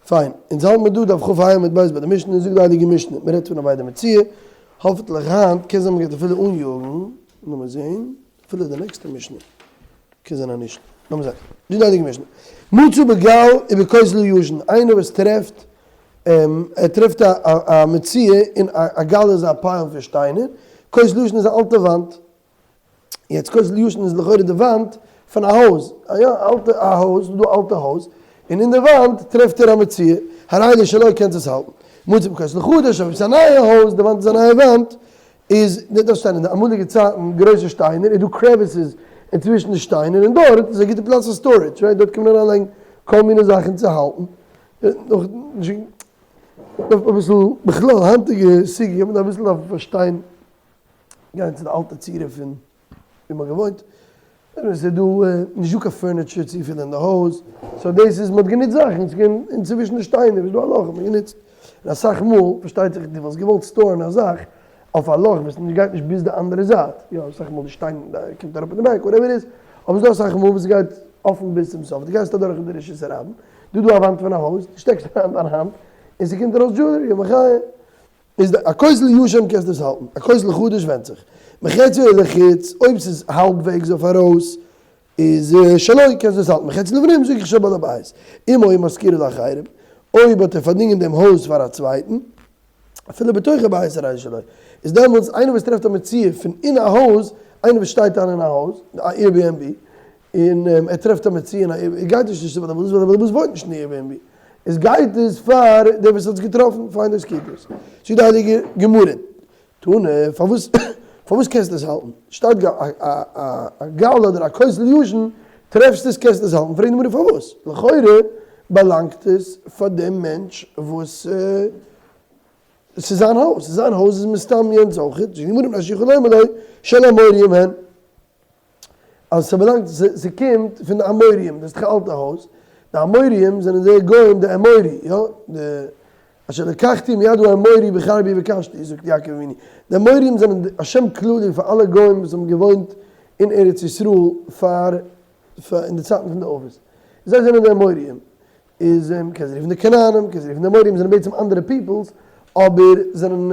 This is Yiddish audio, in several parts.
פיין, אונז האלט מיר דא דף כ"ה עמוד ב' ביי די משנה, זאגט די הייליגע משנה, מען רעדט פון אבידה מציאה, האפענטליך היינט קען זיין מען גייט אפילו אניאגן, לאמיר זעהן, אפילו די נעקסטע משנה קען זיין אז נישט, לאמיר זעהן, זאגט די הייליגע משנה, מצא בגל ובכותל ישן, איינער וואס טרעפט, ער טרעפט א מציאה אין א גל איז א pile פון שטיינער, כותל ישן איז א אלטע וואנט, יעצט כותל ישן איז לכאורה די וואנט פון א הויז, א יא אלטע א הויז, ס'איז דא אלטע הויז, און אין די וואנט טרעפט ער א מציאה, הרי אלו שלו קענסט עס האלטן. מצא בכותל חדש, אויב עס איז א נייע הויז, די וואנט איז א נייע וואנט, איז, דארף שטיין אין די אמאליגע צייטן גרויסע שטיינער, איז דא crevices אינצווישן די שטיינער, און דארט איז א גוטע פלאץ פאר storage, right, דארט קען מען אריינלייגן כל מיני זאכן צו האלטן. דארף אביסל, בכלל היינטיגע סוגיא, מ'דארף אביסל דארפן פארשטיין. גיין צו די אלטע צורה פון ווי מ'האט געוואוינט, און עס איז דא נישט דא קיין furniture צופיל אין די הויז, so דאס איז מ'האט גענוצט זאכן, ס'איז געווען אינצווישן די שטיינער איז דא א לאך האט מען גענוצט, און אסאך מאל פארשטייט זיך דו וואלסט געוואלט store ן א זאך אויף א לאך וואס גייט נישט ביז די אנדערע זייט, יא אסאך מאל די שטיין קומט אראפ אין די back whatever איז, אבער ס'איז דא אסאך מאל וואס ס'גייט אפן ביז צום סוף, דו גייסט אדורך אין די רשות הרבים, דא איז דא א וואנט פון א הויז, דו שטעקסט אריין דיין האנט און ס'קומט ארויס jewelry, מחיה. איז די א כותל ישן קענסטו עס האלטן, א כותל חדש ווענדט זיך. מחציו לחוץ, אויב ס'איז האלבוועגס אויף ארויס איז שלו קענסטו עס האלטן, מחציו לבנים זאג איך של בעל הבית. אם היה משכירו לאחרים, אויב האט ער פארדינגען דעם הויז פאר א צווייטן, אפילו בתוך הבית הרי שלו, איז דעמאלטס איינער וואס טרעפט א מציאה פון אין א הויז, איינער וואס שטייט איין אין א הויז, א Airbnb, און ער טרעפט א מציאה אין א עיר, ער גייט נישט צו בעל הבית, ווייל דער בעל הבית וואוינט נישט אין די Airbnb, איז גייט עס פאר דער וואס האט עס געטראפן, finders keepers. זאגט די הייליגע גמרא, תנא, פארוואס פארוואס קענסטו עס האלטן? שטייט א גל אדער א כותל ישן, טרעפסט עס קענסטו עס האלטן, פרעגט די גמרא פארוואס? לכאורה באלאנגט עס פאר דעם מענטש וואס ס'איז זיין הויז, זיין הויז איז מסתם יענץ אויכעט, זאגט די גמרא מפני שיכול לומר לו של אמוריים הן. אז ס'באלאנגט, ס'קומט פון די אמוריים, דאס איז דאך א אלטע הויז, די אמוריים זענען די גוים די אמורי, יא, די אשר לקחתי מיד האמורי בחרבי ובקשתי, זאגט יעקב אבינו, די אמוריים זענען א שם כללי פאר אלע גוים וואס האבן געוואוינט אין ארץ ישראל פאר אין די צייטן פון די אבות, זיי זענען די אמוריים, איז מ'קען זיי רופן די כנענים, מ'קען זיי רופן די אמוריים, זענען בעצם אנדערע peoples, אבער זענען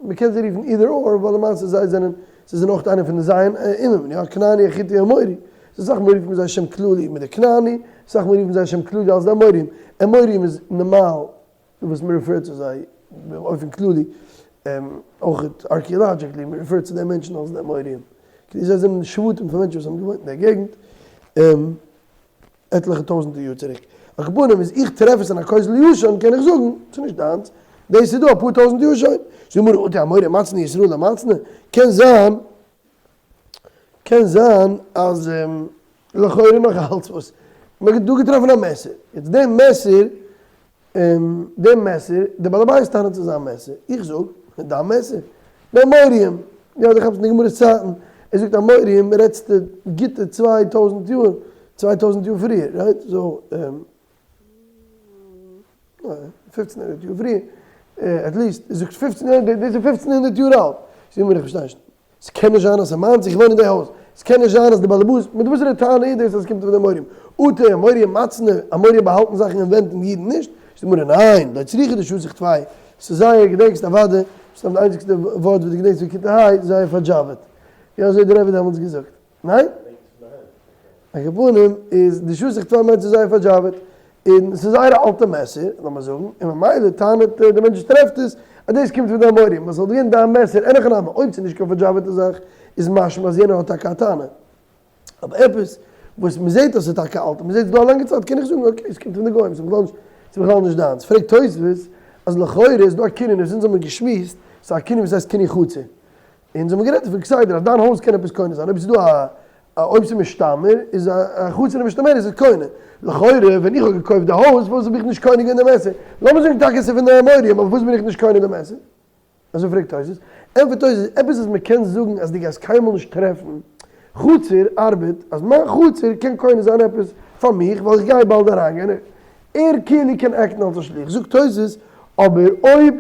מ'קען זיי רופן either or, ווייל למעשה זיי זענען, זיי זענען אויך איינער פון די ז' אומות, יא, כנעני, חיטי, אמורי. סאו אסאך מאל רופט מען זיי שם כללי מיט די כנעני, אסאך מאל רופט מען זיי שם כללי אלס די אמוריים. אמוריים איז נארמאל וואס מען refer ט צו זיי באופן כללי, אויך archaeologically, מען refer ט צו די מענטשן אלס די אמוריים. כאילו זיי זענען שבטים פון מענטשן וואס האבן געוואוינט אין דער געגנט. עטליכע טויזענטער יאר צוריק. על כל פנים איז איך טרעף עס אין א כותל ישן קען איך זאגן ס'איז נישט דיינס, דאס איז דא אפאר טויזענט יאר שוין. זאגט די גמרא אטו אמורי מצנע ישראל למצנע, קען זיין קען זיין אז לכאורה נאך אלץ וואס מ'האט דא געטראפן א מעסער, יעצט דעם מעסער דעם מעסער, דער בעל הבית טענה'ט ס'איז זיין מעסער, איך זאג, דיין מעסער? די אמוריים! יא, דו כאפסט אין די גמרא'ס צייטן, ער זאגט אמוריים רעדסטו גוטע 2000 יאר, 2000 יאר פריער, right? So, 1500 יאר פריער, at least, ער זאגט פופצן הונדערט, דאס איז פופצן הונדערט יאר אלט, זאג מיר איך פארשטיי נישט. ס'קען נישט זיין אז ס'מיינט איך וואוין אין די הויז, ס'קען נישט זיין אז די באלעבאס, מיט וואסערע טענה איז דאס אז ס'קומט פון די אמוריים? אטו אמוריים מצנע, אמוריים באהאלטן זאכן אין ווענט און אידן נישט? זאגט די גמרא ניין, לא צריכא דשתיך טפי, ס'איז זייער, געדענקסט אוודאי, ס'איז די איינציגסטע ווארט וואס דו געדענקסט פון כיתה ה', זייער פארדזשאוועט. ווי אזוי האט די רבי דעמאלטס געזאגט? ניין? על כל פנים איז די שתיך טפי מיינט ס'איז זייער פארדזשאוועט, און ס'איז זייער א אלטע מעסער, לאמיר זאגן, און ממילא טענה'ט דער מענטש וואס טרעפט עס, אז דאס קומט פון די אמוריים, אז ס'זאל געווען דיין מעסער, אין הכי נמי, אויב ס'איז נישט קיין פארדזשאוועטע זאך, איז משמע אז יענער האט טאקע א טענה. אבער עפעס וואס מ'זעט אז ס'איז טאקע אלט, און מ'זעט עס דא א לאנגע צייט, קען איך זאגן okay, ס'קומט פון די גוים, ס'איז בכלל נישט, ס'איז בכלל נישט דיינס. פרעגט תוספות, אז לכאורה איז דא א קנין, וואס אונז האבן געשמועסט, ס'איז א קנין וואס הייסט קנין חצר. אונז האבן גערעדט פון כסדר אז דיין הויז קען עפעס קונה זיין, אויב ס'איז דא א אויב ס'איז משתמר איז א חצר המשתמרת איז קונה, לכאורה ווען איך האב געקויפט די הויז פארוואס האב איך נישט קונה געווען די מעסער? לאמיר זאגן טאקע ס'איז פון די אמוריים אבער פארוואס בין איך נישט קונה די מעסער? אזוי פרעגט תוס', ענטפערט תוס' עפעס וואס מ'קען זאגן אז דו גייסט קיינמאל נישט טרעפן, חצר ארבעט אז מיין חצר קען קונה זיין עפעס פאר מיך ווייל איך גיי באלד אריינגיין, ער כאילו קען act ן אלס א שליח, זאגט תוס' אבער אויב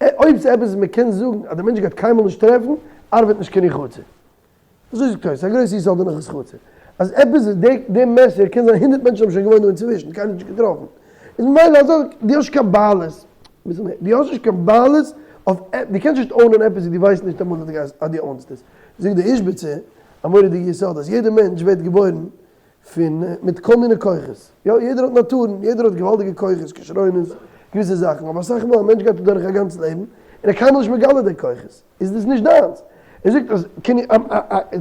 אויב ס'איז עפעס וואס מ'קען זאגן אז דער מענטש גייט קיינמאל נישט טרעפן, ארבעט נישט קנין חצר. אזוי זאגט תוס', א גרויסע יסוד אין הלכות חצר. אז עפעס איז די די מעסער קען זיין הונדרעט מענטשן האבן שוין געוואוינט דא אינצווישן, קיינער האט נישט געטראפן. איז ממילא אזוי, דו האסט נישט קיין בעלות, דו האסט נישט קיין בעלות אויף, דו קענסט נישט own ען עפעס וואס דו ווייסט נישט אמאל אז דו גייסט, אז דו own סט עס. זאגט די איזשביצער א מורא'דיגע יסוד אז יעדער מענטש ווערט געבוירן פון מיט כל מיני כוחות, יא יעדער האט נאטורן, יעדער האט געוואלדיגע כוחות, כשרונות, געוויסע זאכן, אבער אסאך מאל א מענטש גייט אדורך א גאנץ לעבן און ער איז קיינמאל נישט מגלה די כוחות, איז דאס נישט דיינס. ער זאגט אז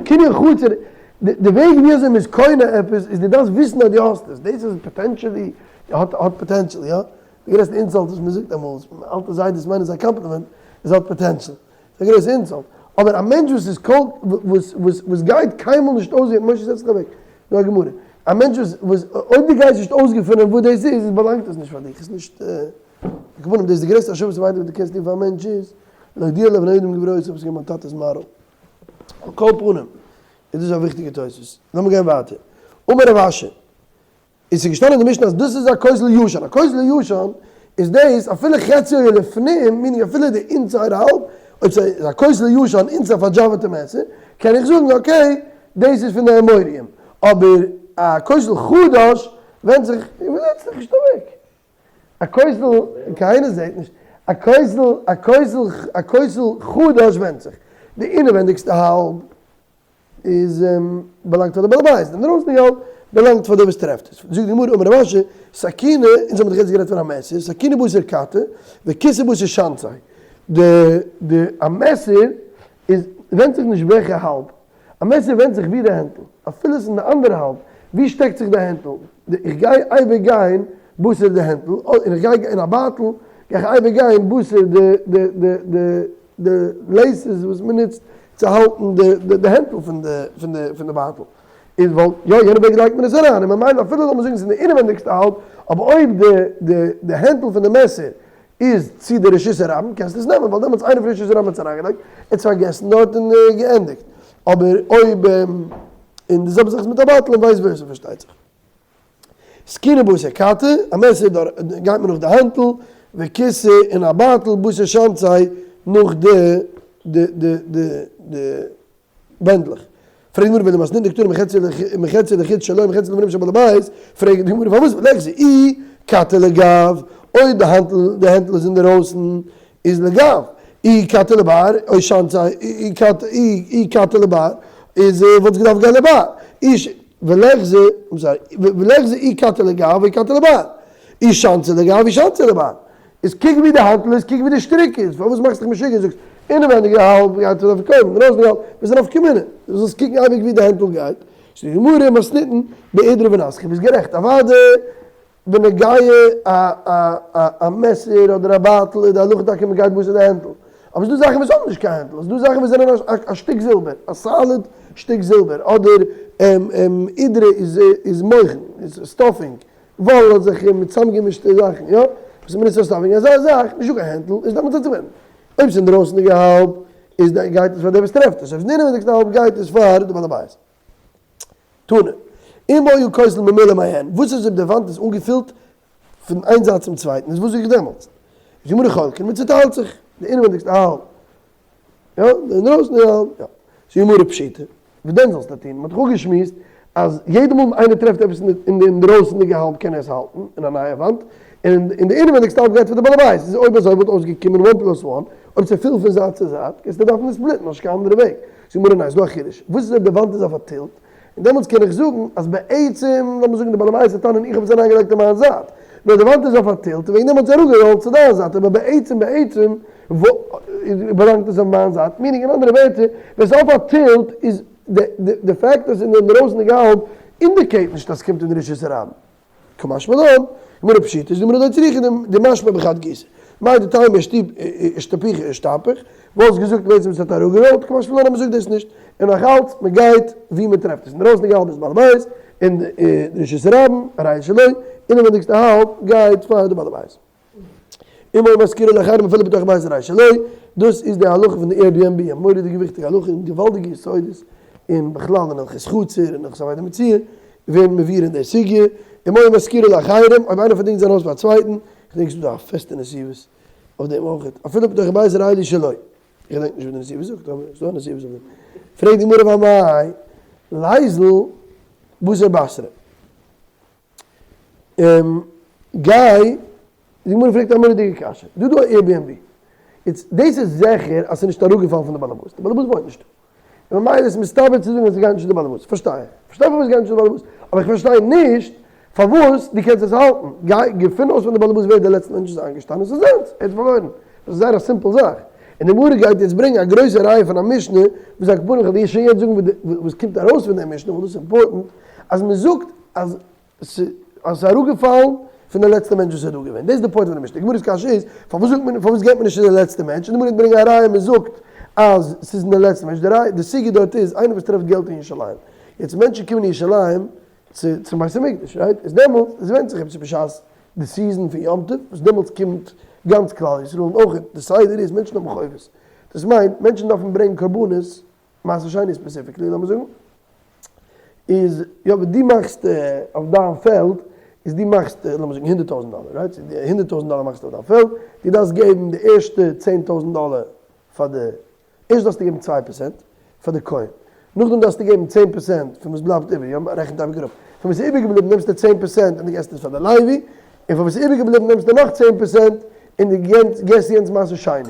קנין חצר, די וועג ווי אזוי מ'איז קונה עפעס איז דו דארפסט וויסן אז דו האסט עס, דאס איז potentially, האט potential, יא? די גרעסטע insult וואס מ'זאגט אמאל, אלטע זיידעס מיינען עס א קאמפלימענט, איז האט potential. ס'איז א גרויסע insult. אבער א מענטש וואס איז קאלט, וואס וואס וואס גייט קיינמאל נישט אויסגעבן, משה זעץ זיך אוועק, דא א גמרא. א מענטש וואס וואס אויב דו גייסט נישט אויסגעפונען וואס דאס איז, איז באלאנגט עס נישט פאר דיך, איז נישט, על כל פנים דאס איז די גרעסטע השבת אבידה וואס דו קענסט טון פאר א מענטש איז, להודיע לבני אדם גבורותיו וואס איז געווען מיין טאטע'ס מאטא. על כל פנים, איז דאס א וויכטיגע תוספות. לאמיר גיין ווייטער. אמר רב אשי. איז ס'געשטאנען אין די משנה אז דאס איז א כותל ישן, א כותל ישן איז דאס אפילו חציו לפנים, meaning אפילו די inside האלב, אויב ס'איז א כותל ישן און ס'איז א פארדזשאוועטע מעסער, קען איך זאגן okay דאס איז פון די אמוריים, אבער א כותל חדש ווענדט זיך, מ'זעצט זיך נישט אוועק, א כותל, קיינער זעט נישט, א כותל, א כותל, א כותל חדש ווענדט זיך, די אינעווענדיגסטע האלב. איז באלאנגט פאר די בעל הבית, די אינדרויסן האלב באלאנגט פאר דער וואס טרעפט עס. זאגט די גמרא אמר רב אשי, סכינא, אונז האבן דאך יעצט גערעדט פון א מעסער, סכינא בתר כתא, וכיסא בתר שאנצי. די די א מעסער איז ווענדט זיך נישט וועלכע האלב, א מעסער ווענדט זיך ווי די הענטל, אפילו עס איז אין די אנדערע האלב, ווי שטעקט זיך די הענטל, איך גיי אייביג גיין בתר די הענטל, און איך גיי אין א בייטל גיי איך אייביג גיין בתר די די די די די laces וואס מען נוצט צו האלטן די די הענטל פון די פון די פון די בייטל איז ווייל יא יענע וועג לייגט מען עס אריין און ממילא אפילו זאל מען זאגן ס'איז אין די אינעווענדיגסטע האלב אבער אויב די די די הענטל פון די מעסער איז צו די רשות הרבים קענסטו עס נעמען ווייל דעמאלטס איינער פון רשות הרבים האט עס אריינגעלייגט ער האט עס פארגעסן דארט און געענדיגט אבער אויב און די זעלבע זאך איז מיט א בייטל און vice versa פארשטייט זיך. סכינא בתר כתא, א מעסער דארט גייט מען נאך די האנטל, וכיסא און א בייטל בתר שאנצי נאך די די די די די בענדלעך. פרעגט די גמרא ולמתניתין דקתני מחציו לחוץ שלו מחציו לפנים של בעל הבית, פרעגט די גמרא פארוואס וליחזי אי כתא לגב, אויב די האנטל די הענטל איז אינדערויסן איז לגב, אי כתא לבר או שאנצי אי כתא לבר איז וואלט עס געדארפט גיין לבר, אי וליחזי, I'm sorry, וליחזי אי כתא לגב אי כתא לבר, אי שאנצי לגב אי שאנצי לבר, איז קוק ווי די האנטל איז קוק ווי די שטריק איז, פארוואס מאכסט דיך משוגע זאגסט אינעווענדיגע האלב גייט צו די אפיקומן, אינדרויסנדיגע האלב וואס איז נפקא מינה, דו זאלסט קוקן אייביג ווי די הענטל גייט, זאגט די גמרא מתניתין באידרא ונסכא, ביסט גערעכט אוודאי בנוגע א א א מעסער אדער א בייטל איז די הלכה טאקע מען גייט בתר די הענטל, אבער ס'דא זאכן וואס האבן נישט קיין הענטל, ס'דא זאכן וואס זענען א שטיק זילבער, א solid שטיק זילבער, אדער אידרא איז איז מוכן, איז stuffing, וואל אזעלכע מיט צוזאמגעמישטע זאכן, יא, וואס מ'נוצט פאר stuffing, אזא זאך, נישטא קיין הענטל, איז דעמאלטס האט זיך אויב ס'איז אינדרויסנדיגע האלב איז גייט עס פאר דער וואס טרעפט עס, אויב ס'איז אינעווענדיגסטע האלב גייט עס פאר די בעל הבית. תנא, אם היה כותל ממולא מהן, וואס איז אויב די וואנט איז אנגעפילט פון איין זייט צום צווייטן, איז וואס זאג איך דעמאלטס? איז גמרא חולקין, מען צוטיילט זיך, די אינעווענדיגסטע האלב, יא, די אינדרויסן האלב, יא. זאגט גמרא פשיטא, וואס דען זאלסטו טון? מען האט דאך אפגעשמועסט אז יעדע מאל איינער טרעפט עפעס אין די אינדרויסנדיגע האלב קען ער עס האלטן אין א נייע וואנט, און אין די אינעווענדיגסטע האלב גייט פאר די בעל הבית, איז אויב אזוי וואלט אויסגעקומען one plus one, אויב ס'איז פול פון זייט צו זייט, קענסטו דארפן עס split ן, האסט נישט קיין אנדערע וועג. זאגט גמרא ניין, ס'דא א חידוש, וואס איז אויב די וואנט איז אויף א tilt, און דעמאלטס קען איך זאגן אז בעצם, לאמיר זאגן די בעל הבית וועט טענה'ן איך האב עס אריינגעלייגט אין מיין זייט, נאר די וואנט איז אויף א tilt און וועגן דעם האט עס אראפגעראלט צו דיין זייט, אבער בעצם בעצם באלאנגט עס אויף מיין זייט, meaning אין אנדערע ווערטער, ווען ס'איז אויף א tilt איז די fact אז ס'איז אינדרויסנדיגע האלב indicate נישט אז ס'קומט אין רשות הרבים. קא משמע לן, גמרא פשיטא איז גמרא לא צריכא דמשמע בחד גיסא. מהו דתימא אשתפוכי אשתפוך, וואלסט געזאגט בעצם ס'האט אראפגעראלט, קא משמע לן אז מ'זאגט דאס נישט, און נאך אלץ מ'גייט ווי מ'טרעפט עס, אינדרויסן האלב איז בעל הבית, און רשות הרבים, הרי שלו, אינעווענדיגסטע האלב גייט פאר די בעל הבית. אם היה משכירו לאחרים אפילו בתוך בית הרי שלו, דאס איז די הלכה פון די Airbnb, א מורא'דיגע וויכטיגע הלכה און געוואלדיגע יסודות אין בכלל אין הלכות חצר און הלכות אבידה ומציאה ווערן מבואר אין די סוגיא, אם היה משכירו לאחרים, אויב איינער פארדינגט זיין הויז פאר א צווייטן, כ'דענק ס'איז דא א פעסטע נתיבות אויף דעם אויך, אפילו בתוך בית הרי שלו, איך געדענק נישט וואס די נתיבות זאגט אבער ס'איז דא א נתיבות אויף דעם, פרעגט די גמרא ואמאי ליזיל בתר בתרא. גיי, די גמרא פרעגט א מורא'דיגע קשיא, דא דא א Airbnb, יעצט דאס איז זיכער אז ס'איז נישט אראפגעפאלן פון די באלעבאס, די באלעבאס וואוינט נישט דא, און ממילא איז מסתבר צו זאגן אז ס'גייט נישט צו די באלעבאס, פארשטיי איך, פארשטיי פארוואס ס'גייט נישט צו די באלעבאס, אבער איך פארשטיי נישט פארוואס דו קענסט עס האלטן, גיי געפין אויס פון די באלעבאס ווער די לעצטע מענטש איז איינגעשטאנען, ס'איז זיינס, ער האט פארלוירן, דאס איז זייער א simple זאך, און די גמרא גייט יעצט ברענגען א גרויסע ראיה פון א משנה, וואס על כל פנים כ'וועל דיר שוין יעצט זאגן וואס קומט ארויס פון די משנה, ווייל דאס איז important, אז מ'זאגט אז ס'איז אראפגעפאלן פון די לעצטע מענטש וואס איז דא געווען, דאס איז די point פון די משנה, די גמרא'ס קשיא איז, פארוואס זאגט מען, פארוואס געבט מען נישט צו די לעצטע מענטש, און די גמרא וועט ברענגען א ראיה מען זאגט אז ס'איז אין די לעצטע מענטש, די ראיה, די סוגיא דארט איז, איינער וואס טרעפט געלט אין ירושלים, יעצט מענטשן קומען אין ירושלים צו צום בית המקדש, right? איז דעמאלטס, עס ווענדט זיך אויב ס'איז בשעת די season פון יום טוב, וואס דעמאלטס קומט גאנץ כלל ישראל, און אויך די סדר איז מענטשן האבן חובות, דאס מיינט מענטשן דארפן ברענגען קרבנות, מעשר שני specifically לאמיר זאגן, איז יא ווען דו מאכסט אויף דיין פעלד, איז דו מאכסט לאמיר זאגן 100,000 דאלער, right? 100,000 דאלער מאכסטו אויף דיין פעלד, דו דארפסט געבן די ערשטע 10,000 דאלער פאר די, ערשט דארפסטו געבן 2% פאר די כהן, נאכדעם דארפסטו געבן 10% פון וואס בלייבט איבער, יא מ'רעכנט אייביג אראפ, פון וואס איז איבערגעבליבן נעמסטו 10% און דו געבסט עס פאר די לוי, און פון וואס איז איבערגעבליבן נעמסטו נאך 10% און דו געבסט יענץ מעשר שני.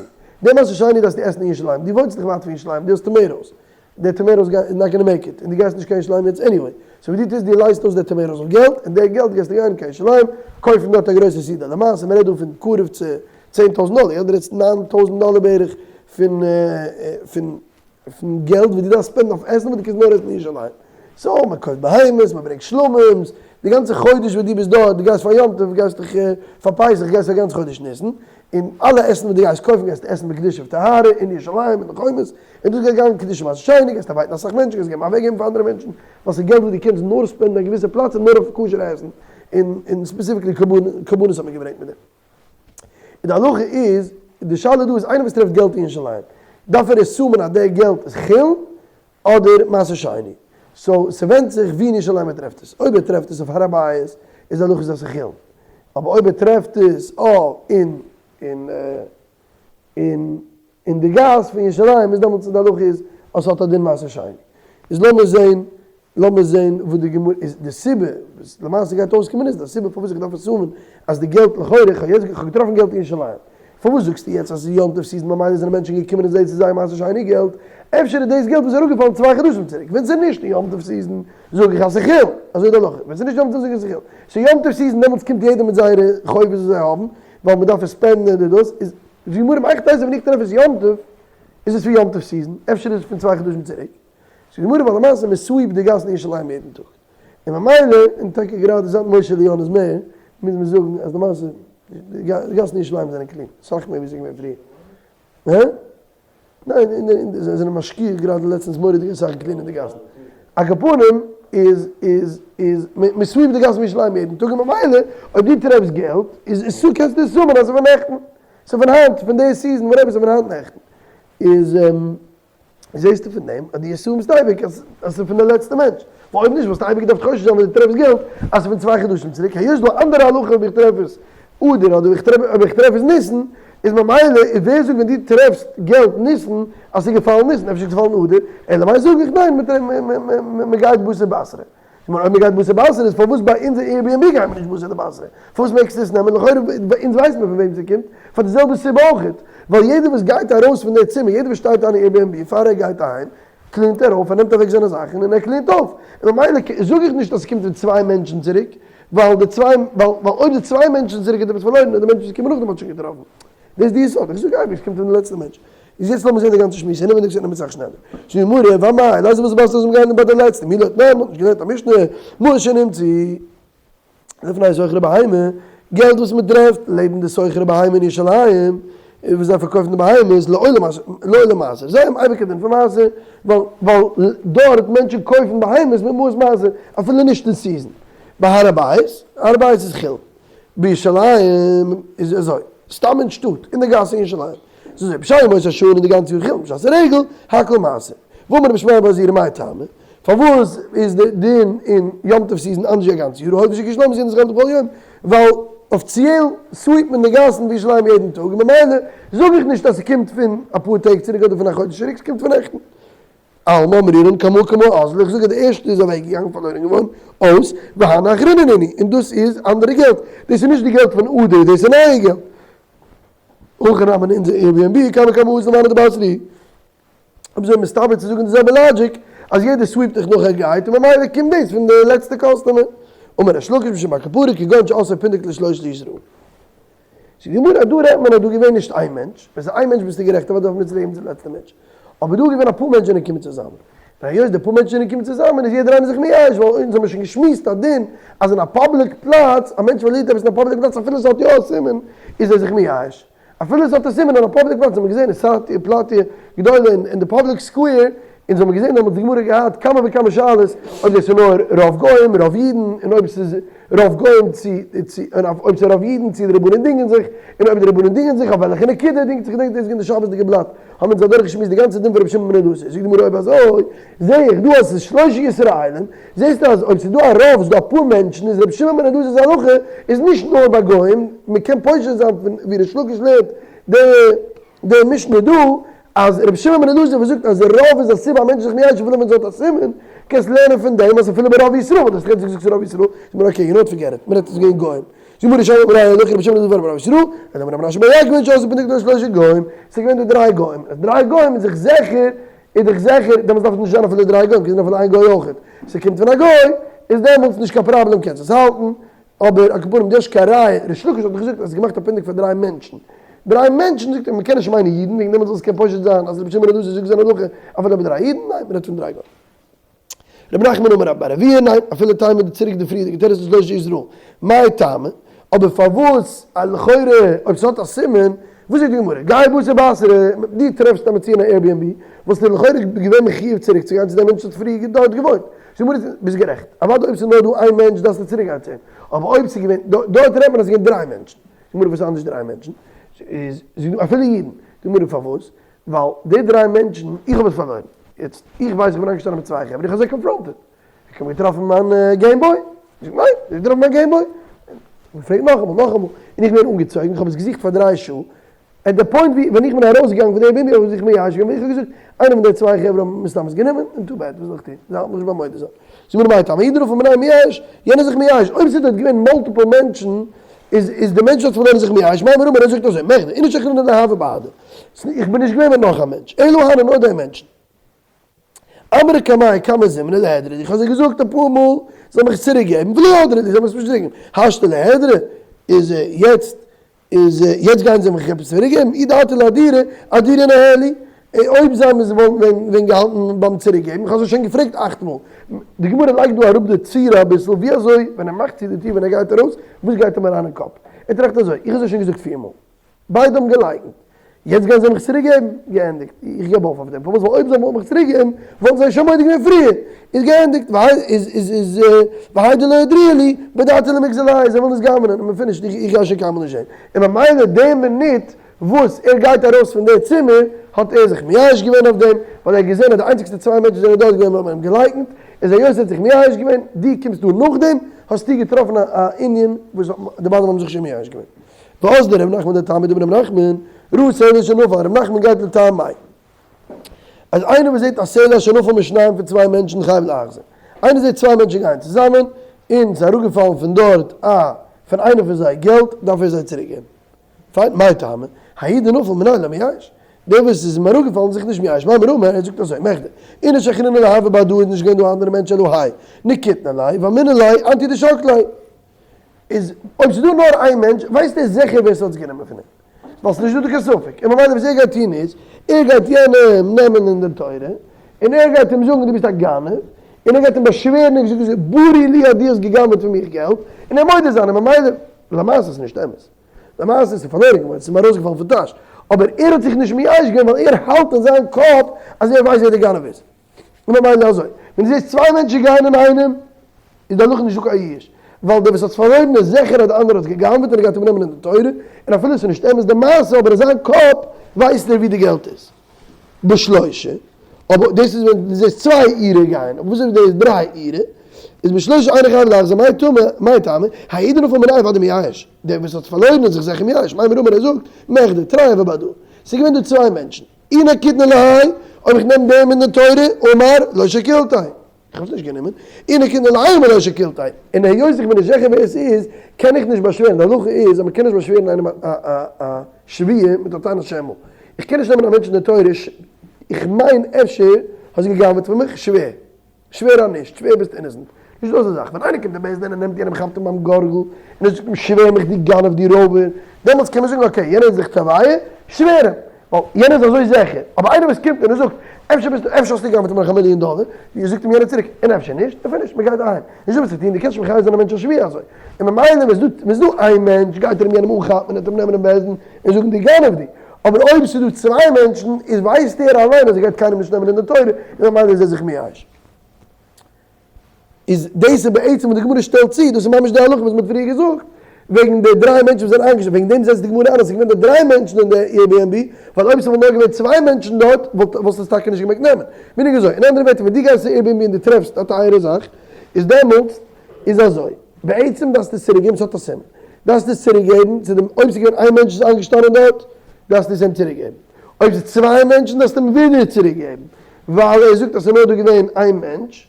די מעשר שני דארפסטו עסן אין ירושלים, דו וואוינסט נישט ווייט פון ירושלים, דו האסט tomatoes, די tomatoes גייען not gonna make it, און דו גייסט נישט קיין ירושלים יעצט anyway, so וואס דו טוסט דו לייזט אויס די tomatoes אויף געלט, און די געלט גייסטו גיין קיין ירושלים קויפן דארט א גרויסע סעודה, למעשה מ'רעדט דא פון קרוב צו 10,000 דאלער, יא דו רעדסט 9,000 דאלער בערך פון פון פון געלט וואס דו דארפסט spend ן אויף עסן וואס דו קענסט נאר עסן אין ירושלים. so מען קויפט בהמות, מען ברענגט שלמים'ס, די גאנצע חודש וואס דו ביסט דארט, דו גייסט פאר יום טוב, גייסט דיך פאר פסח, גייסט פאר גאנץ חודש ניסן, און אלע עסן וואס דו גייסט קויפן גייסטו עסן בקדושה וטהרה אין ירושלים אין די חומות, און דאס גייט גיין קדושה מעשר שני, גייסט ארבייטן אסאך מענטשן, גייסט געבן אוועקגעבן פאר אנדערע מענטשן, ווייל ס'איז געלט וואס דו קענסט נאר spend ן אין א געוויסע פלאץ און נאר אויף כשר'ע עסן, און און specifically קרבנות האט מען געברענגט מיט דעם. און די הלכה איז, די שאלה דא איז איינער וואס טרעפט געלט אין ירושלים, דארף ער assume ען אז די געלט איז חולין אדער מעשר שני? so ס'ווענדט זיך ווי אין ירושלים ער טרעפט עס, אויב ער טרעפט עס אויף הר הבית איז די הלכה אז עס איז חולין, אבער אויב ער טרעפט עס אין אין אין אין די גאס פון ירושלים איז דעמאלטס די הלכה איז אז ס'האט א דין מעשר שני. איז לאמיר זעהן לאמיר זעהן וואס די גמרא איז די סיבה וואס למעשה גייט אויסקומען איז די סיבה פארוואס איך דארף assume ען אז די געלט לכאורה איך האב יעצט איך האב געטראפן געלט אין ירושלים פארוואס זאגסטו יעצט אז ס'איז יום טוב season ממילא זענען מענטשן געקומען און זעהט ס'איז זייער מעשר שני געלט אפשר איז דאס געלט וואס איז אראפגעפאלן צוויי חדשים צוריק ווען ס'איז נישט יום טוב season זאג איך אז ס'איז חולין אזוי איז די הלכה ווען ס'איז נישט יום טוב זאג איך ס'איז חולין ס'איז יום טוב season דעמאלטס קומט יעדער מיט זייערע חובות וואס זיי האבן ווייל מ'דארף עס spend ן און דאס איז די גמרא מאכט אויס ווען איך טרעף עס יום טוב איז עס פון יום טוב season, אפשר איז עס פון צוויי חדשים צוריק, זאגט די גמרא ווייל למעשה מען sweep ט די גאסן אין ירושלים יעדן טאג, און ממילא, און טאקע גראדע זייט משה ליאון איז מער, מוז מען זאגן אז למעשה די גאסן אין ירושלים זענען clean, סאך מער ווי ס'איז געווען פריער. הא? ניין, אין די, זיי זענען משקיע גראדע לעצטענס מורא'דיג אסאך אין clean ען די גאסן. על כל פנים איז איז איז מען sweep ט די גאסן אין ירושלים יעדן טאג און ממילא אויב דו טרעפסט געלט איז איז סו קענסטו assume ען אז ס'איז פון נעכטן, ס'איז פון היינט, פון די season whatever ס'איז פון היינט נעכטן. איז זעסטו פון דעם אז דו assume סט אייביג אז אז ס'איז פון די לעצטע מענטש. ווייל אויב נישט וואלסטו אייביג געדארפט חושש זיין ווען דו טרעפסט געלט אז ס'איז פון צוויי חדשים צוריק, היות ס'דא א אנדערע הלכה אויב איך טרעף עס אדר אדער איך טרעף אויב איך טרעף עס ניסן, איז ממילא איז ווער זאגט ווען דו טרעפסט געלט ניסן אז ס'איז געפאלן ניסן, אפשר איז געפאלן אדר, אלא מאי זאג איך ניין מ'גייט בתר בתרא. כלומר אויב מ'גייט בתר בתרא איז פארוואס ביי אונזער Airbnb גייט מען נישט בתר דבתרא? פארוואס מעגסטו עס נעמען? לכאורה ביי אונז ווייסט מען פון וועם ס'קומט, פאר די זעלבע סיבה אויכעט, ווייל יעדער וואס גייט ארויס פון די צימער, יעדער וואס שטייט איין אין Airbnb פאר ער גייט אהיים, clean ט ער אויף, ער נעמט אוועק זיינע זאכן און ער clean ט אויף, און ממילא זאג איך נישט אז ס'קומט פון צוויי מענטשן צוריק, ווייל די צוויי, ווייל אויב די צוויי מענטשן צוריק האט עפעס פארלוירן, און די מענטש וואס איז געקומען נאכדעם האט שוין געטראפן. דאס איז די יסוד, איך זאג אייביג ס'קומט פון די לעצטע מענטש. איז יעצט לאמיר זען די גאנצע שמועס, אינעווייניג זעט מען אסאך שנעלער. זאגט די גמרא, ואמאי, לייזער וואס באסט אז מ'גייט ביי די לעצטע, מי לא תנן, מ'האט נישט געלערנט א משנה, מעות שנמצאו לפני סוחרי בהמה, געלט וואס מ'טרעפט לעבן די סוחרי בהמה אין ירושלים, וואס זיי פארקויפן די בהמות, לעולם מעשר, זיי האבן אייביג א דין פון מעשר, ווייל דארט מענטשן קויפן בהמות מיט מעות מעשר, אפילו נישט אין season. בהר הבית, הר הבית איז חולין. בירושלים איז אזוי, סתם אין שטאט, אין די גאס אין ירושלים, איז אזוי, בשאר ימות השנה אין די גאנצע יאר חולין, בשעת הרגל, הכל מעשר. ואמר רבי ישמעאל בר זירא מאי טעמא, פארוואס איז די דין אין יום טוב season אנדערש ווי א גאנץ יאר, הואיל ושוק ירושלים איז יעדן בכל יום, ווייל אפיציעל sweep ט מען די גאסן פון ירושלים יעדן טאג, און ממילא זאג איך נישט אז ס'קומט פון אפאר טעג צוריק אדער פון א חודש צוריק, ס'קומט פון נעכטן. אלמא אמרינן קמא קמא אזלא, איך זאג אז די ערשטע איז אוועק געגאנגען פארלוירן געווארן, אויס, והני אחריני נינהו, און דאס איז אנדערע געלט, דאס איז נישט די געלט פון אדר, דאס איז נייע געלט. הכא נמי אין אונזער Airbnb קמא קמא אזלא מאני דבתרי. אויב אזוי מסתבר צו זאגן די זעלבע logic אז יעדער sweep ט דיך נאך ער גייט און ממילא קומט דאס פון די לעצטע customer. אמר ריש לקיש משום בר קפרא כגון שעשאו פונדק לשלושה ישראל. זאגט די גמרא אז דא רעדט מען אז דא געווען נישט איין מענטש, ווען ס'איז איין מענטש ביסטו גערעכט אוודאי דארף מען צוריק געבן צום לעצטע מענטש, אבער דא איז געווען אפאר מענטשן זענען געקומען צוזאמען, און היות די פאר מענטשן זענען געקומען צוזאמען איז יעדער איינער זיך מייאש ווייל אונז האבן שוין געשמועסט א דין אז אין א public פלאץ א מענטש פארלירט עפעס אין א public פלאץ אפילו ס'האט יא א סימן איז ער זיך מייאש. אפילו עס האט א סימן אין א public פלאץ האט מען געזען אין סאטיע פלאטיע גדולה אין די public square אונז האבן געזען דעמאלטס די גמרא געהאט כמה וכמה שאלות אויב דאס איז נאר רוב גוים רוב אידן און אויב ס'איז רוב גוים צו צו און אויב ס'איז רוב אידן צו די רבנן דינגען זיך און אויב די רבנן דינגען זיך אויף וועלכע נקודה דינגט זיך געדענק דאס איז געווען די שבת'דיגע בלאט האבן אונז אדורכגעשמועסט די גאנצע דין פון רבי שמעון בן אלעזר זאגט די גמרא אויב אזוי זעה איך דא אז ס'איז שלושה ישראלים זעסטו אז אויב ס'איז דא א רוב, ס'איז דא אפאר מענטשן, איז רבי שמעון בן אלעזר'ס הלכה איז נישט נאר ביי גוים, מ'קען פושט זיין פון ווי ריש לקיש לערנט די די משנה דא, אז רבי שמעון בן אלעזר וואס זאגט אז רוב איז א סיבה א מענטש איז זיך מיישב אפילו ווען ס'האט א סימן, קענסט לערנען פון דעם אז אפילו ברוב ישראל, ווייל דו האסט יעצט געזאגט ס'איז רוב ישראל, זאגט מען okay, you know what forget it, מ'רעדט אז ס'איז געווען גוים. זאגט מרן שרייבט מרן הלכה רבי שמעון בן אלעזר ברוב ישראל, אלא אמר רב מנשה בר יעקב שעשאו פונדק לשלושה גוים, ס'איז געווען דא דריי גוים, אז דריי גוים איז זיך זיכער איז דאך זיכער, דעמאלטס דארף עס נישט זיין אפילו דריי גוים, קען זיין אפילו איין גוי אויכעט. ס'קומט פון א גוי, איז דעמאלטס נישט קיין פראבלעם קענסט עס האלטן, אבער על כל פנים דו האסט קיין ראיה, ריש לקיש האט דאך געזאגט אז עס איז געמאכט א פונדק פאר דריי מענטשן. דריי מענטשן זאגט ער מ'קען נישט מיינען אידן, וועגן דעם זאל עס קען פשוט זיין אז רבי שמעון בן אלעזר זאגט זיין הלכה אפילו ביי דריי אידן, ניין מ'רעדט פון דריי גוים. רבי נחמן אמר רבי בר אבויה, ניין, אפילו תימא די צוריק די פריערדיגע תירוץ איז לשלושה ישראל, מאי טעמא? אבער פארוואס לכאורה אויב ס'האט א סימן, וואס זאגט די גמרא? גיי בתר בתרא, דו טרעפסט א מציאה אין א Airbnb, וואלסטו לכאורה געווען מחיוב צוריק צו גיין צו דעם מענטש וואס האט פריער דארט געוואוינט. זאגט די גמרא, ביסט גערעכט, אוודאי אויב ס'איז נאר דא איין מענטש דארפסטו צוריק גיין צו אים, אבער אויב ס'איז געווען, דארט רעדט מען אז ס'איז געווען דריי מענטשן, זאגט די גמרא וואס איז אנדערש דריי מענטשן? איז אפילו אידן, זאגט די גמרא פארוואס? ווייל די דריי מענטשן, איך האב עס פארלוירן, יעצט איך ווייס איך בין איינגעשטאנען מיט צוויי חברה, איך האב זיי confronted, איך האב געטראפן מיין Game Boy, זאגט ניין, איך האב געטראפן מיין Game Boy, מען פרעגט נאכאמאל, נאכאמאל, און איך ווער אנגעצויגן, איך האב עס געזוכט פאר דריי שעה, at the point ווי ווען איך בין ארויסגעגאנגען פון די Airbnb האב איך זיך מייאש געווען, איך האב געזאגט, איינער פון די צוויי חברה האבן מסתם עס גענומען, און too bad, וואס זאל איך טון, זיי האלטן מיך נישט ביים מודה זיין. זאג מיר מאי טעמא, ההוא דנפל מיניה מייאש, יענער זיך מייאש, אויב ס'איז דארט געווען multiple מענטשן, איז איז די מענטש האט פארלוירן זיך מייאש, מימר אמר ער זאגט אזוי, מכדי איניש אחרינא לא הוה בהדי, איך בין נישט געווען מיט נאך א מענטש, אלא הני נאר די מענטשן. אמרי קמאי כמה זימני ליהדרו לי, איך האב זיי געזאגט אפאר מאל זיי זאלן מיך צוריק געבן, ולא הדרו לי, זיי האבן עס נישט צוריק געגעבן, השתא ליהדרו, איז יעצט איז יעצט גייען זיי מיך עפעס צוריק געבן, אי דאתי לאהדורי, אהדורי ניהלי, אויב זיי האבן עס וואלטן ווען געהאלטן ביים צוריק געבן, איך האב זיי שוין געפרעגט אכט מאל, די גמרא לייגט דא אראפ די צורה אביסל ווי אזוי ווען ער מאכט צו די טיר ווען ער גייט ארויס, וואס גייט אים אריין אין קאפ, ער טראכט אזוי, איך האב זיי שוין געזאגט פיר מאל, ביידע האבן געלייקנט. יעצט גייען זיי מיך צוריק געבן? געענדיגט. איך געב אויף אויף דעם. פארוואס? ווייל אויב זיי וואלטן מיך צוריק געגעבן, וואלטן זיי שוין מודה געווען פריער. איז געענדיגט. איז והאי דלא אהדרוה לי, בדעתא למיגזל עלייהו, זיי ווילן עס גנב'נען, און מען finished, איך גיי שוין קיינמאל נישט זען. און ממילא די מינוט וואס ער גייט ארויס פון די צימער, האט ער זיך מייאש געווען אויף דעם, ווייל ער האט געזען אז די איינציגסטע צוויי מענטשן זענען דארט געווען האבן אים געלייקנט, איז היות ער האט זיך מייאש געווען, דו קומסט דא נאכדעם, האסטו געטראפן א ענין וואס די בעלים האבן זיך שוין מייאש געווען. ואזדא ר' נחמן לטעמיה דאמר ר' נחמן, ראה סלע שנפל, ר' נחמן גייט לטעמיה אז איינער וואס זעט א סלע שנפל משניים פון צוויי מענטשן חייב להחזיר, איינער זעט צוויי מענטשן גייען צוזאמען און ס'איז אראפגעפאלן פון דארט א פון איינער פון זיי געלט דארף ער זיי צוריק געבן, פיין, מאי טעמא, ההוא דנפל מיניה לא מייאש, דער וואס איז אים אראפגעפאלן איז זיך נישט מייאש, מימר אמר, ער זאגט אזוי, מכדי, איניש אחרינא לא הוה בהדאי איז נישט געווען דא אנדערע מענטשן אלא האי, נקיטנא ליה, ואמינא ליה, אנטי דשקלי. איז אויב ס'איז דא נאר איין מענטש ווייסט ער זיכער ווער ס'האט עס גענומען פון אים, ווייל ס'איז נישט דא קיין ספק, און ממילא וואס ער גייט טון איז, ער גייט יענעם נעמען אין דין תורה, און ער גייט אים זאגן דו ביסט א גנב, און ער גייט אים באשווערן און זאגן ברור לי אז דו האסט גע'גנב'עט פון מיך געלט, און ער מודה זיין, און ממילא, למעשה איז נישט אמת, למעשה איז פארלוירן געווארן, ס'איז אים ארויסגעפאלן פון טאש, אבער ער האט זיך נישט מייאש געווען ווייל ער האלט אין זיין קאפ אז ער ווייסט ווער דער גנב איז. און ממילא אזוי, ווען דו זעסט צוויי מענטשן גייען אינאיינעם, איז די הלכה נישטא קיין יאוש, ווייל דער וואס האט עס פארלוירן איז זיכער אז די אנדערע האט גע'גנב'עט און ער גייט אים נעמען אין די תורה, און אפילו עס איז נישט אמת די מעשה, אבער אין זיין קאפ ווייסט ער ווי די געלט איז. בשלושה, אבער דאס איז ווען דו זעסט צוויי אירע גייען, אבער וואס איז ווען דו זעסט דריי אירע, איז בשלושה אינו חייב להחזיר, מאי טעמא, מאי טעמא, ההוא דנפל מיניה ודאי מייאש, דער וואס האט פארלוירן איז זיך זיכער מייאש, מימר אמר ער זאגט, מכדי, תרי הוו בהדאי, ס'איז געווען דא צוויי מענטשן. אי נקיטנא להאי, אויב איך נעם דעם אין די תורה, אמר לא שקילתיה. איך האב עס נישט גענומען. אי נקיטנא להאי אמר לא שקילתיה. און היות איך בין נישט זיכער ווער עס איז, קען איך נישט באשווערן. די הלכה איז אז מען קען נישט באשווערן איינעם א שבועה מיט א טענת שמא. איך קען נישט נעמען א מענטש אין די תורה, איך מיין אפשר האסט גע'גנב'עט פון מיך, שווער. שווער אז נישט, שווער ביסט innocent. נישט דא אזא זאך, ווען איינער קומט אין בית דין און נעמט יענעם כאפט אים ביים גארגל און ער זאגט אים שווער מיך דו גנב דו רויבער, דעמאלטס קען מען זאגן okay יענער איז זיך תובע, שווער אים, ווייל יענער איז אזוי זיכער, אבער איינער וואס קומט און ער זאגט אפשר ביסטו אפשר האסטו גע'גנב'ט פון מיך א מיליאן דאלער, זאגט אים יענער צוריק און אפשר נישט, און finish, מען גייט אהיים, נישט דא וואס צו טון, דו קענסט נישט מחייב זיין א מענטש א שבועה אזוי, און ממילא ווען ס'איז דא איין מענטש גייט ער אים יענעם אנכאפן און ער וועט אים נעמען אין בית דין און זאגן דו גנב דו. אבער אויב ס'איז דא צוויי מענטשן איז ווייסט ער אליין אז ער גייט קיינעם נישט נעמען אין די תורה און ממילא איז ער זיך מייאש. איז דאס איז בעצם וואס די גמרא שטעלט צו, דאס איז ממש די הלכה וואס מ'האט פריער געזאגט וועגן די דריי מענטשן וואס זענען איינגעשטעלט, וועגן דעם זעצט די גמרא איין אז ס'איז געווען די דריי מענטשן אין די Airbnb, ווייל אויב ס'וואלט נאר געווען צוויי מענטשן דארט וואלט וואלסטו עס טאקע נישט געמעגט נעמען. meaning אזוי, אין אנדערע ווערטער ווען דו גייסט צו Airbnb און דו טרעפסט א טייערע זאך, איז דעמאלטס איז אזוי, בעצם דארפסטו עס צוריק געבן, ס'האט א סימן, דארפסטו עס צוריק געבן צו דעם, אויב ס'איז געווען איין מענטש וואס איז איינגעשטאנען דארט, דארפסטו עס אים צוריק געבן, אויב ס'איז צוויי מענטשן דארפסטו אים ווידער צוריק געבן, ווייל ער זאגט אז ס'איז נאר דא געווען איין מענטש,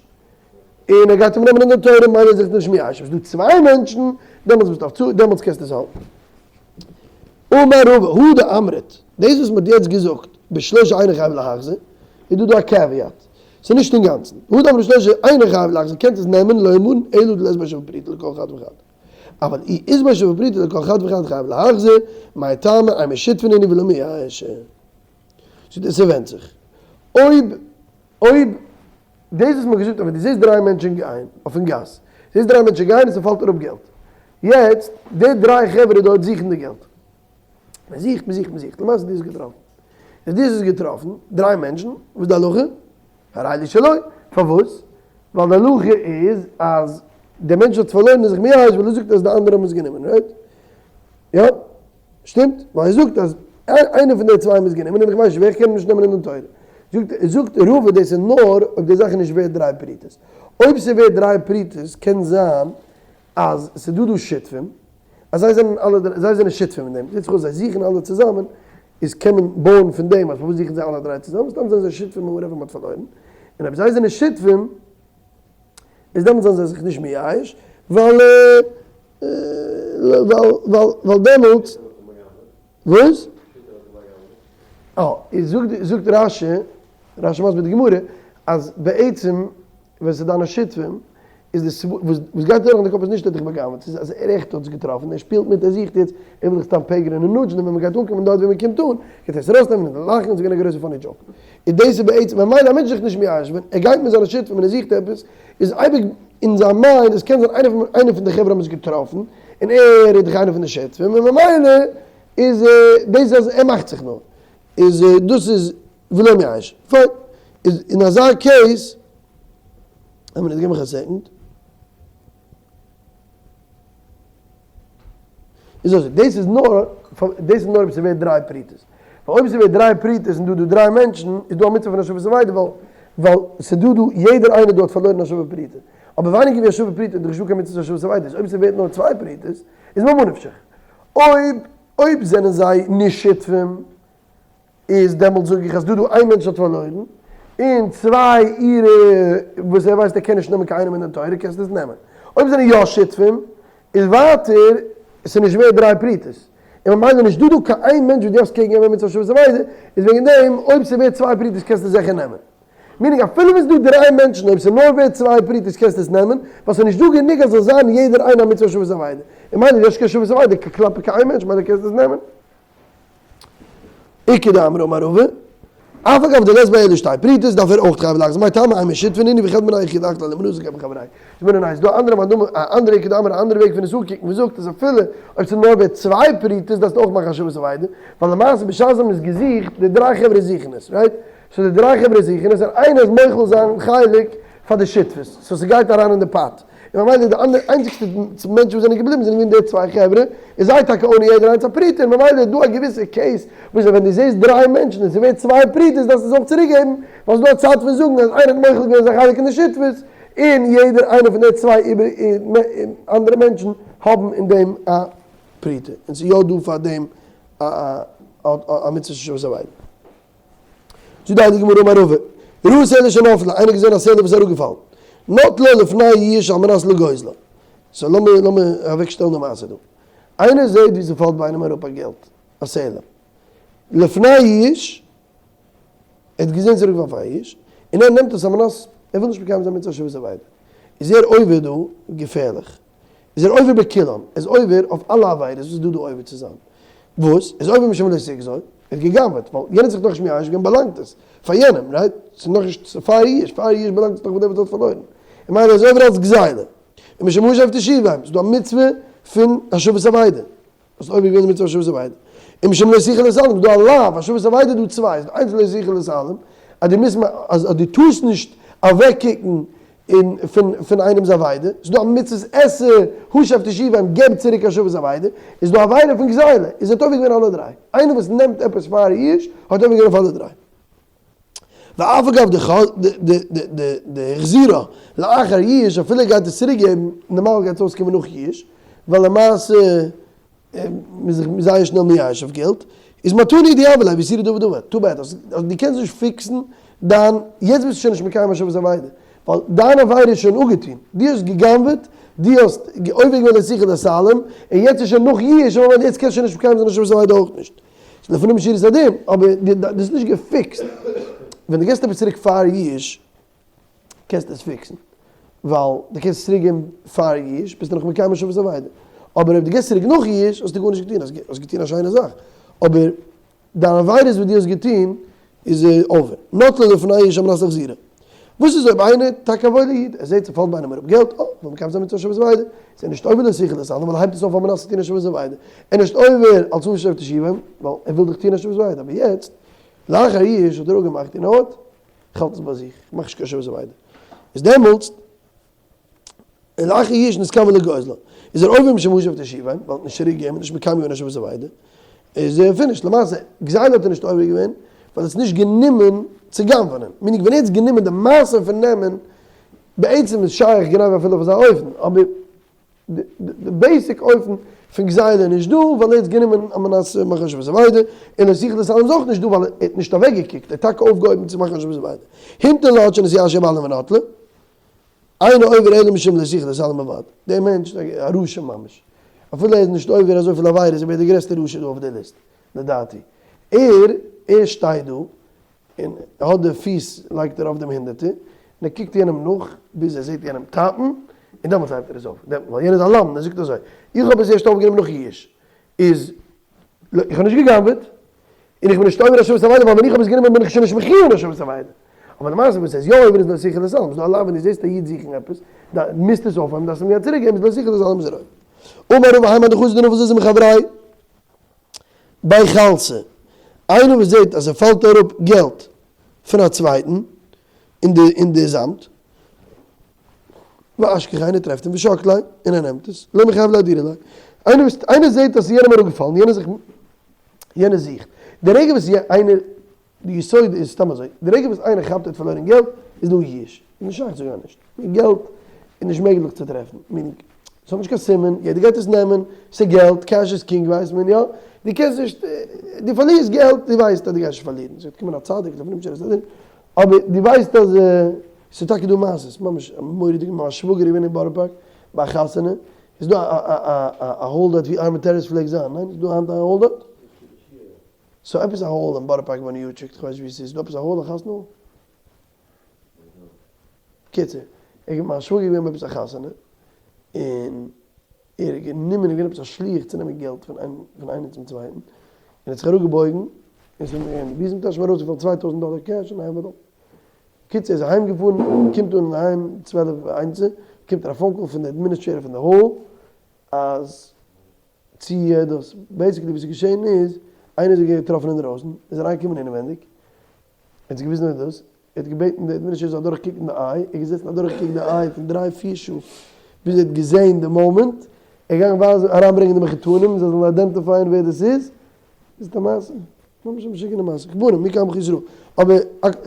און ער גייט אים נעמען אין דין תורה, ממילא איז זיך נישט מייאש, אויב ס'איז דא צוויי מענטשן, דעמאלטס ביסטו אויף צרות, דעמאלטס קענסטו עס האלטן. אמר רבא, הא דאמרת, דאס וואס מ'האט יעצט געזאגט, בשלושה אינו חייב להחזיר, איז דא דא א caveat, ס'איז נישט אינגאנצן, הא דאמרת בשלושה אינו חייב להחזיר, קענסט עס נעמען לא אמרן אלא דלית ביה שווה פרוטה לכל חד וחד. אבל אי אית ביה שווה פרוטה לכל חד וחד חייב להחזיר, מאי טעמא, אימא שותפין נינהו ולא מייאשי. זאגט ער ס'ווענדט זיך. אויב אויב דאס וואס מ'האט געזאגט אז ווען דו זעסט דריי מענטשן גיין אויפן גאס, זעסט דריי מענטשן גיין און ס'פאלט אראפ געלט. יעצט די דריי חברה דארט זוכן די געלט. מען זוכט, מען זוכט, מען זוכט, למעשה דו האסט געטראפן. איז דו האסט עס געטראפן, דריי מענטשן, וואס איז די הלכה? הרי אלו שלו. פארוואס? ווייל די הלכה איז אז דער מענטש האט פארלוירן איז זיך מייאש ווייל ער זאגט אז די אנדערע האבן עס גענומען, right? יא? שטימט? ווייל ער זאגט אז איינער פון די צוויי האבן עס גענומען און איך ווייס נישט ווער, איך קען אים נישט נעמען אין דין תורה. זאגט זאגט רבא דאס איז נאר אויב די זאך איז נישט ווערט דריי פרוטות. אויב ס'איז ווערט דריי פרוטות קען זיין אז ס'איז דא דא שותפים, אז זיי זענען אלע זיי זענען שותפים אין דעם, זעט זיך אויס זיי זוכן אלע צוזאמען, איז קען מען בויען פון דעם אז פארוואס זוכן זיי אלע דריי צוזאמען, סתם זענען זיי שותפים אין whatever מ'האט פארלוירן, און אויב זיי זענען שותפים איז דעמאלטס זענען זיי זיך נישט מייאש, ווייל ווייל ווייל דעמאלטס, וואס? אה, איז זאגט זאגט רש"י, רש"י מסביר די גמרא, אז בעצם ווען ס'איז דיינע שותפים, איז די סברא, וואס וואס גייט דורך אין די קאפ איז נישט ער האט דיך בא'גנב'עט, ס'איז אז ער עכט האט עס געטראפן, ער שפילט מיט, ער זוכט יעצט, ער וויל דיך סתם פעגערען און nudge ן, און ווען מ'גייט אנקומען דארט ווי מ'קומט אן, גייט ער עס ארויסנעמען און לאכן, און ס'איז געווען א גרויסע funny joke. און דאס איז בעצם, ממילא א מענטש זיך נישט מייאש, ווען ער גייט מיט זיינע שותפים און ער זוכט עפעס, איז אייביג אין זיין mind, עס קען זיין איינער פון איינער פון די חברה האבן עס געטראפן, און ער איז דאך איינער פון די שותפים, און ממילא איז דאס אז ער מאכט זיך נאר, איז דאס איז ולא מייאש. פיין. איז אין אזא case, א מינוט גיב מיך א second. איז אזוי, דאס איז נאר, דאס איז נאר אויב ס'ווערט דריי פרוטות. ווייל אויב ס'ווערט דריי פרוטות און דא דא דריי מענטשן, איז דא א מצוה פון השבת אבידה, ווייל ווייל ס'דא דא יעדער איינער דא האט פארלוירן א שווה פרוטה. אבער ווייניגער ווי א שווה פרוטה איז דאך נישטא קיין מצוה השבת אבידה, איז אויב ס'ווערט נאר צוויי פרוטות, איז ממה נפשך. אויב אויב זענען זיי נישט שותפים, איז דעמאלטס זאג איך אז דא דא איין מענטש האט פארלוירן, און צוויי אירע וואס ער ווייסט ער קען נישט נעמען קיין איינעם אין דין תורה קענסטו עס נעמען. אויב זענען יא שותפים איז ווייטער עס איז נישט ווערט דריי פרוטות, און ממילא נישט דא דא קיין איין מענטש וואס דו האסט קעגן אים א מצוה השבת אבידה, איז וועגן דעם אויב ס'איז ווערט צוויי פרוטות קענסטו עס זיכער נעמען. meaning אפילו ווען ס'איז דא דריי מענטשן אויב ס'איז נאר ווערט צוויי פרוטות קענסטו עס נעמען, ווייל ס'איז נישט דא גענוג אז זאל זיין יעדער איינער א מצוה השבת אבידה, און ממילא דו האסט נישט קיין השבת אבידה כלפי קיין איין מענטש ממילא קענסטו עס נעמען. איכא דאמרי אמר רבא, אף על גב דלית ביה אלא שתי פרוטות דארף ער אויך חייב להחזיר, מאי טעמא אימא שותפין נינהו וחד מינייהו וכי דאכלה להימנותא גבי חברייא. זאגט מיר ניין, ס'איז דא א אנדערע מאן דאמר, א אנדערע איכא דאמרי א אנדערע וועג פון עס אנקוקן וואס זאגט אז אפילו אויב ס'איז נאר ווערט צוויי פרוטות דארפסטו אויך מאכן השבת אבידה, ווייל למעשה בשעת זיי האבן עס געזוכט, די דריי חברה זוכן עס, right? so די דריי חברה זוכן עס און איינער איז מוחל זיין חלק פאר די שותפות, so ס'גייט אריין אין די pot. און ממילא די אנדערע איינציגסטע מענטשן וואס זענען געבליבן זענען געווען די צוויי חברה, און זיי טאקע אן יעדער איינס א פרוטה, און ממילא איז דא א געוויסע case וואס ווען דו זעסט דריי מענטשן און ס'ווערט צוויי פרוטות דארפסטו עס אויך צוריק געבן, ווייל ס'איז דא א צד פון זאגן אז איינער האט מוחל געווען זיין חלק אין די שותפות, און יעדער איינער פון די צוויי איבער אנדערע מענטשן האבן אין דעם א פרוטה, און ס'איז יא דא פאר דעם א מצוה של שבת אבידה. זאגט די הייליגע גמרא אמר רבא, ראה סלע שנפלה, איינער האט געזען א סלע וואס איז אראפגעפאלן, נטלה לפני יאוש על מנת לגוזלה. so לאמיר לאמיר אוועקשטעלן די מעשה דא. איינער זעט ווי ס'פאלט ביי איינעם אראפ א געלט, א סלע. לפני יאוש, ער האט געזען ס'איז אראפגעפאלן פאר יאוש, און ער נעמט עס על מנת, ער וויל נישט מקיים זיין מצוות השבת אבידה. איז ער עובר דא געפערליך. איז ער עובר בכולם, ער איז עובר אויף אלע עבירות וואס איז דא דא עובר צו זיין. וואס? ער איז עובר משום לא תגזול, ער האט גע'גנב'עט, ווייל יענער האט זיך נאכנישט מייאש געווען באלאנגט עס פאר יענעם, right? ס'איז נאכנישט פאר יאוש, פאר יאוש באלאנגט עס נאך פאר דעם וואס האט פארלוירן. און ממילא איז עובר אלס גזילה. און משום השב תשיבם, ס'איז דא א מצוה פון השבת אבידה. האסט עובר געווען די מצוה השבת אבידה. און משום לא תוכל להתעלם, ס'איז דא א לאו השבת אבידה איז דא צוויי, ס'איז דא איינס לא תוכל להתעלם, אז דו מוזט אז דו טארסט נישט אוועקקוקן און פון פון איינעמס אבידה, ס'איז דא א מצות עשה השב תשיבם געב צוריק השבת אבידה, איז דא עבירה פון גזילה, איז האט עובר געווען אלע דריי, איינער וואס נעמט עפעס פאר יאוש האט עובר געווען אויף אלע דריי. ואף אגב דהחזירה לאחר יאוש אפילו ער גייט עס צוריק געבן, נארמאל גייט עס אויסקומען נאך יאוש, ווייל למעשה מ'איז זיך זייער שנעל מייאש אויף געלט, איז מתנה הוא דהוה ליה ואיסורא דבר דבר, too bad, דו קענסט נישט fix ן דיין, יעצט ביסטו שוין נישט מקיים השבת אבידה, ווייל דיין עבירה איז שוין אפגעטון, דו האסט גע'גנב'עט, דו האסט עובר געווען לא תוכל להתעלם, און יעצט איז שוין נאך יאוש, און ממילא יעצט קענסטו שוין נישט מקיים זיין השבת אבידה אויך נישט. ס'איז לפנים משורת הדין, אבער דאס איז נישט גע fix ט. ווען דו געבסט עפעס צוריק פאר יאוש, קענסטו עס fix ן, ווייל דו קענסט עס צוריק געבן פאר יאוש, ביסטו נאך מקיים השבת אבידה. אבער אויב דו געבסט צוריק נאך יאוש, האסטו גארנישט געטון, האסט געטון א שיינע זאך, אבער דיין עבירות וואס דו האסט געטון איז over. נטלה לפני יאוש על מנת להחזירה. וואס איז אויב איינער, טאקע א וואוילער איד, ער זעט ס'פאלט ביי איינעם אראפ געלט, אה, כ'וויל מקיים זיין מצוות השבת אבידה, איז ער נישט עובר לא תוכל להתעלם, ווייל ער הייבט עס אויף על מנת צו טון השבת אבידה. ער איז נישט עובר אלס השב תשיבם, ווייל ער וויל דאך טון השבת אבידה. אבער יעצט, לאחר יאוש האט ער אפגעמאכט, you know what? כ'האלט עס ביי זיך, כ'מאך נישט קיין השבת אבידה. איז דעמאלטס. לאחר יאוש נתכוון לגוזלה, איז ער עובר משום השב תשיבם, ווייל ער האט נישט צוריק געגעבן, נישט מקיים געווען השבת אבידה, איז ער finished, למעשה גזילה האט ער נישט עובר געווען, ווייל ער האט עס נישט גענומען צו גנב'נען, meaning ווען ער האט עס גענומען די מעשה פון נעמען, בעצם איז שייך גניבה אפילו אויף אזא אופן, אבער די basic אופן פון גזילה איז נישט דא, ווייל ער האט עס גענומען על מנת צו מאכן השבת אבידה, און לא תוכל להתעלם איז אויך נישט דא ווייל ער האט נישט אוועק געקוקט, ער האט טאקע אויפגעהויבן צו מאכן השבת אבידה. המתין לו עד שנתייאשו הבעלים ונטלה. אינו עובר אלא משום לא תוכל להתעלם בלבד, דער מענטש איז א רשע ממש, אפילו ער איז נישט עובר אזויפיל עבירות איז ער דער גרעסטער רשע דא אויף די ליסט, לדעתי. ער ער שטייט דא און האט די פיס לייגט ער אויף דעם הונדערטער, און ער קוקט יענעם נאך ביז ער זעט יענעם טייפן, און דעמאלטס הייבט ער עס אויף, ווייל יענער איז א למדן, ער זאגט אזוי, איך האב עס ערשט אויפגענומען נאך יאוש, איז איך האב נישט גע'גנב'עט, און איך בין נישט עובר השבת אבידה, ווייל ווען איך האב עס גענומען בין איך שוין נישט מחויב אין השבת אבידה. אבער למעשה וואס ער איז יא עובר איז לא תוכל להתעלם, ס'איז דא א לאו ווען דו זעסט א איד זוכן עפעס, מוזטו עס אויפהויבן, דארפסט אים גיין צוריק געבן, איז לא תוכל להתעלם איז ער עובר. אמר רבא האי מאן דחזא דנפיל זוזי מחבריה בי חלתא, איינער וואס זעט אז ער פאלט אראפ געלט פון א צווייטן אין די זאמד, ואשכחיה איינער טרעפט אים ושקליה און ער נעמט עס, לא מיחייב לאהדורי ליה, איינער וואס איינער זעט אז ס'איז יענעם אראפגעפאלן, יענער זיך יענער זוכט, די רגע וואס איינער, די יסוד איז סתם אזוי, די רגע וואס איינער כאפט ער האט פארלוירן געלט, איז דא יאוש, איז נישט שייך צו גארנישט, געלט איז נישט מעגליך צו טרעפן, meaning, ס'האט נישט קיין סימן, יעדער גייט עס נעמען, ס'איז געלט, cash is king ווייסט מען יא, דו קענסט נישט, דו פארלירסט געלט, דו ווייסט אז דו גייסט נישט פארלירן, ס'וועט קומען א צדיק לפנים משורת הדין, אבער דו ווייסט אז ס'איז טאקע דא מעשות, ממש א מורא'דיגע, מיין שוואגער איז געווען אין בארא פארק ביי א חתונה, איז דא א hall דארט ווי ארמאר טערעס פלעגט זיין, ניין? איז דא היינט א hall דארט? ס'איז עפעס א hall אין בארא פארק וואו יו טשעקט, כ'ווייס נישט ווי ס'איז, איז דא עפעס א hall, א חתונה hall? קיצור, מיין שוואגער איז געווען ביי עפעס א חתונה, און ער האט גענומען, איז געווען עפעס א שליח צו נעמען געלט פון איינעם צום צווייטן, און ער האט זיך אראפגעבויגן, און ס'איז אים אין די בוזעם טאש ארויסגעפאלן 2000 דאלער cash אין א envelope. קיצור, ער איז אהיימגעפארן, קומט אן אינדערהיים צוועלף איינס, באקומט ער א phone call פון די administrator פון די hall, אז צו דאס, basically וואס איז געשען איז, איינער האט זיי געטראפן אינדערויסן, איז אריינגעקומען אינעווענדיג, האט זיי געוויזן ווער דאס, ער האט געבעטן די administrator זאל אדורך קוקן די איי, ער איז געזעצן אדורך קוקן די איי פון דריי פיר שעה, ביז ער האט געזען די מאמענט, ער איז געגאנגען ווייזן אריינברענגען די מחותנים זיי זאלן identify ען ווער דאס איז, דאס איז א מעשה, ממש א משוגענע מעשה, כפרה מי כעמך ישראל, אבער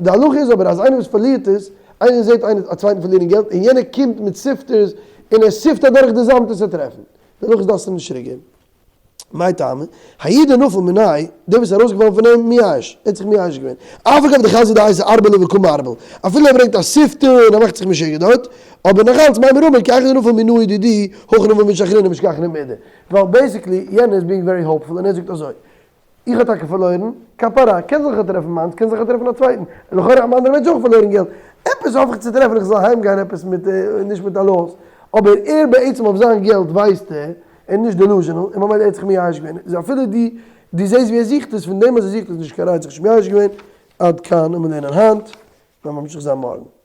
די הלכה איז אבער אז איינער וואס פארלירט עס, איינער זעט איינער א צווייטן פארלירן געלט און יענער קומט מיט sifters און ער סיפט אדורך די זאמד עס צו טרעפן, די הלכה איז דארפסט אים נישט צוריק געבן. מאי טעמא? האי דנפל מיניה, דער וואס איז ארויסגעפאלן פון אים, מייאש, ער האט זיך מייאש געווען. אף על גב דחזי דאייתי ערבלא וקא מערבל, אפילו ער ברענגט א סיפתא און ער מאכט זיך משוגע דארט, אבער נאך אלץ מימר אמן כי היכי דנפל מינאי דידי, הכי נפל מיניה אחרינא משכחנא מידי. ווייל basically יענער איז being very hopeful און ער זאגט אזוי, איך האב טאקע פארלוירן, כפרה, קען זיך טרעפן מיינס, קען זיך טרעפן א צווייטן, לכאורה האבן אנדערע מענטשן אויך פארלוירן געלט, עפעס האף איך צו טרעפן איך זאל אהיים גיין עפעס מיט, נישט מיט א loss, אבער ער בעצם אויף זיין געלט ווייסט ער, ער איז נישט delusional, און ממילא ער האט זיך מייאש געווען, איז אפילו דו דו זעסט ווי ער זוכט עס, פון דעם אז ער זוכט עס נישט קיין ראיה האט זיך נישט מייאש געווען, עד כאן און מיר לערנען היינט, וועלן מיר ממשיך זיין מארגן.